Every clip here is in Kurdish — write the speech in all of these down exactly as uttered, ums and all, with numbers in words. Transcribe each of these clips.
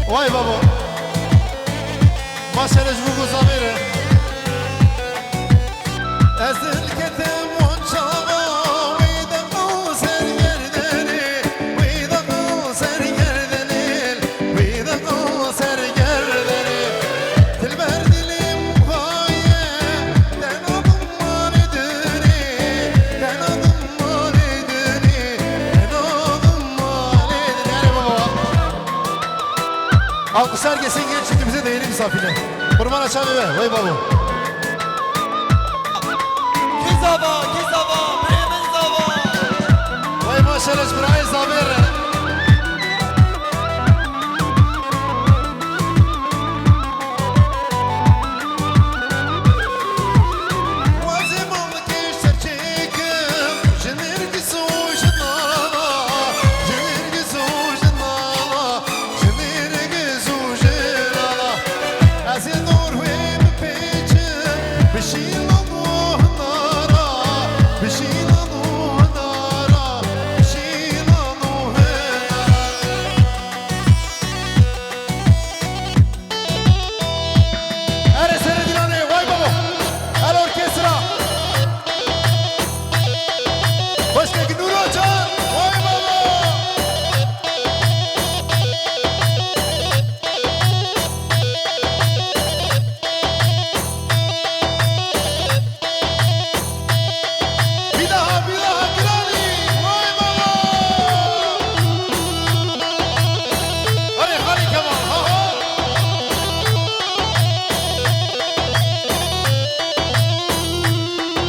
Vay babo. Maşallah ji bo ku zavêr e. Ez dilketim wan çawa, wê deqa ser gerdenê, wê deqa ser gerdenê, wê deqa ser gerdenê. Dilber dilim xaye, te nadim malê dinê, te nadim malê dinê, te nadim malê dinê. Erê baba. Alkışlar gelsin genç çiftimize, değerli misafirler. Kurban açan ve vay babo. Kî zava, kî zava, birê min zava. Vay maşallah, ji birayê zavêr e. Wazê malkê serçêkim, ji nêrgiz û ji nala, ji nêrgiz û ji nala, ji nêrgiz û ji nala. Ez ê dor wê bipêçim, bi şîlan û hunara, bi şîlan û hunara, bi şîlan û hunara. Erê serê dîlanê, vay babo. El orkestra. Xweşkek Nûro Can, vay babo. Bir daha, bir daha, Granny. Vay baba. Hadi, hadi Kemal, ha, ha.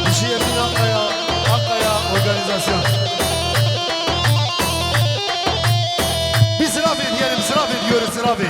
Dişi Emin Akkaya, Akkaya Organizasyon. Bir zirafe diyelim, zirafe diyoruz, zirafe.